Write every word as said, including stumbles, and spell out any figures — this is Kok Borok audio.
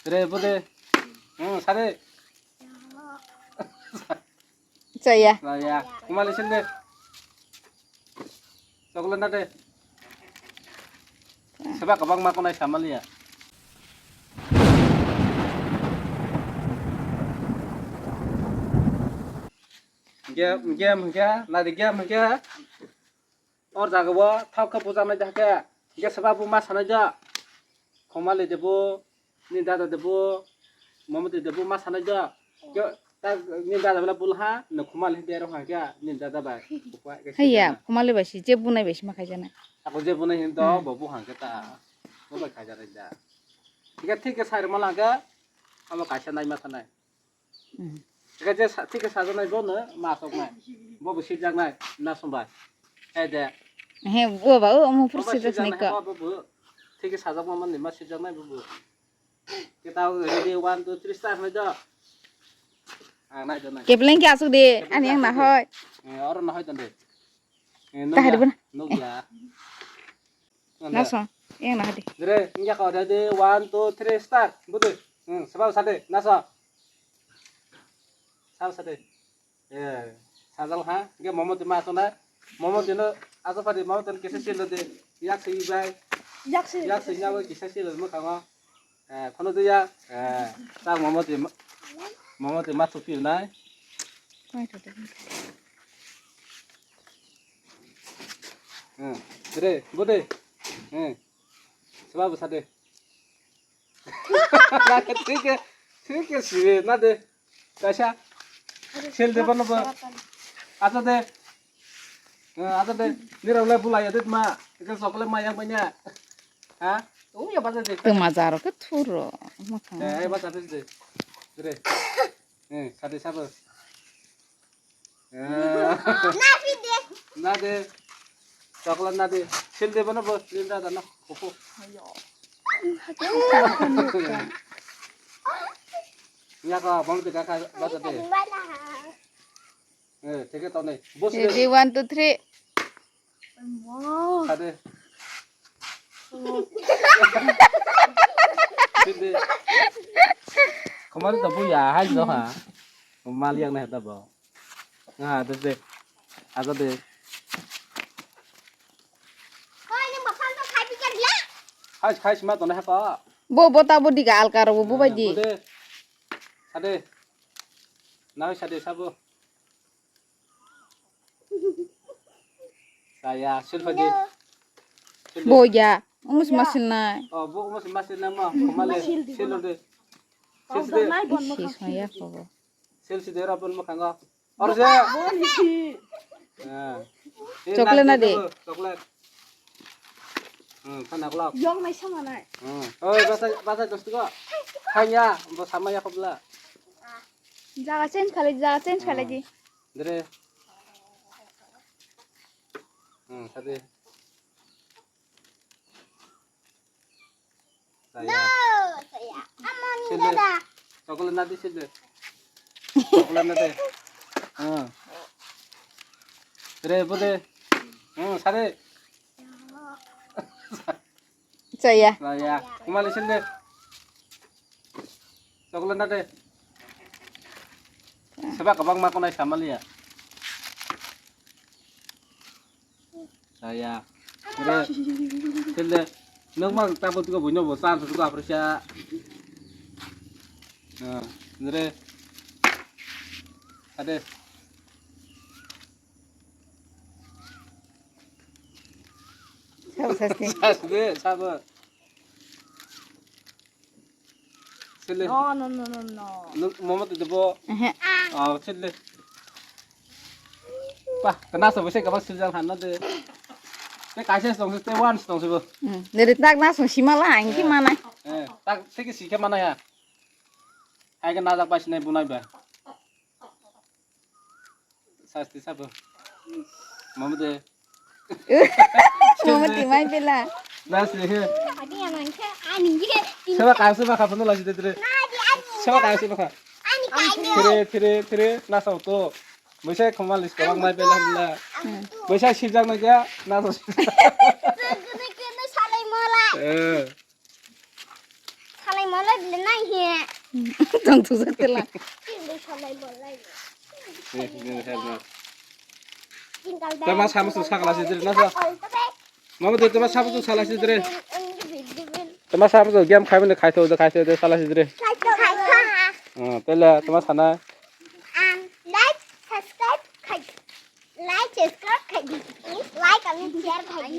Re, bode. Hmm, sade. Chaya. Chaya. Kumali sinde. Chocolate na de. Seba kabang ma konai samaliya. Game, game hingke, nadi game hingke. Or jaga bo thok khe puja nai da khe. Hingke seba bu ma sanai da. Khomali de bu, ni dada de bu, Momoti de bu ma sanai da. Kyo, ta ni dada bela bul ha, no Khomali de ro ha kya, ni dada bai. Haiya, Khomali bai si je bunai bai si ma khai jana. Ako je bunai hin to, hmm, bo bu ha kya ta. Bo bai khai jana da. Thik thik sai ma la kya. Amo kaisa nai ma sanai. Hmm. Ega je sa-, thik khe sajaknai bono ma soknai. Bo bo sirjaknai, na sombai. Hai de. He, bo ba, o, omo phuru sirjaknai ko. Bo bo thik khe sajakma manni ma sirjaknai bo bo. Kita ready, one, two, three, start hoi do. Ah, nai do, nai. Kepleng ke asuk de, ani yang na hoi. Eh, oro na hoi tande. Eh, tahari nukya, bana. Nukya. Naso, yang na hadi. Dire, nukya ko, ready, one, two, three, start. Budu. Hmm, sebab sade, naso. Sab sade. Eh, sajal ha, ge momo tima asona. Momo tino, aso padi, momo tino kisa silo de. Yak si bai. Yak si. Yak si nyawa kisa silo mo kama. Eh, kono dia, eh, ta momo te, momo te matsu pil nai. Hmm, dre, bode. Hmm. Seba bwsa de. Thik khe, thik khe sibe na de. Kaisa. Sel de bano bo. Ato de. Eh, ato de. Nirok le bulai de ma. Ke chocolate ma yang banya. Ha? Ung ya bata de. Tuma jaro ke thuro. Mokang. Eh, bata de. Dre. Eh, sade sabo. Eh. Na de. Chocolate na de. Sil de bano bo. Linda da na. Koko. Ayo. Ya ka bang de ka ka bata de. Eh, thik khe tongnai. Bos re. Ready, one, two, three. Wow. Sade. Sinde. Khomar to buya hai lo ha. Mal yang na ta bo. Ha, de de. Aja de. Hai, hai, sima tongnai ha pa. Bo, bo ta bo diga alka ro bo, bo bai di. Bo de. Sade. Nai sade sabo. Saya, silpa di. Bo ya, umus masin nai. Oh, bo umus masin nai ma. Kemale, silo de. Sil de. Isi, saya ko. Sil si de rapon mo kanga. Or se. Chocolate na de. Chocolate. Hmm, thana klok. Yong nai sama nai. Hmm. Oi, basa, basa dosti ko. Hanya, bo sama ya kobla. Jaga change khalai, jaga change khalai di. Dre. Hmm, sade. Saya. No, saya. Amon dada. Chocolate na di sebe. Chocolate na de. Hmm. Dre, bode. Hmm, sade. Chaya. Chaya. Kumali sinde. Chocolate na de. Seba kabang ma konai samaliya. Chaya. Dre. Sinde. Nokmang tabo tuko buino bo chance tuko aprisa. Ah, dre. Ade. Sabo sasti. Sasti, sabo. Sele. No, no, no, no, no. Nung momo tu debo. Ehe. Ah, sele. Pa, kena so bese kaba sujal han na de. Te kaisa song se, te wan song se bo. Hmm. Nere tak na song simala ang ki mana. Eh, tak te ki sikhe mana ya. Hai ke najak bai sinai bunai ba. Sasti sabo. Mama de. Mama timai bela. Nasi he. Adi yang angke ani ye. Seba kaisi ba kapano lagi de dre. Nadi ani. Seba kaisi ba ka. Ani kaini. Thire thire thire nasa to. Bisa komal is kobang mai bela bela. Bisa sijak na kya nasa. Kene kene salai mala. Eh. Salai Malai de nai he. Tang tu sa tela. Tin de salai bolai. Tama sama su sakala sidri na sa. Mama de tama sama su sala sidri. Tama sama su game khai mene khai to khai to sala sidri. Ah, tela tama sana. Like, subscribe khai. Like, subscribe khai. Like and share khai.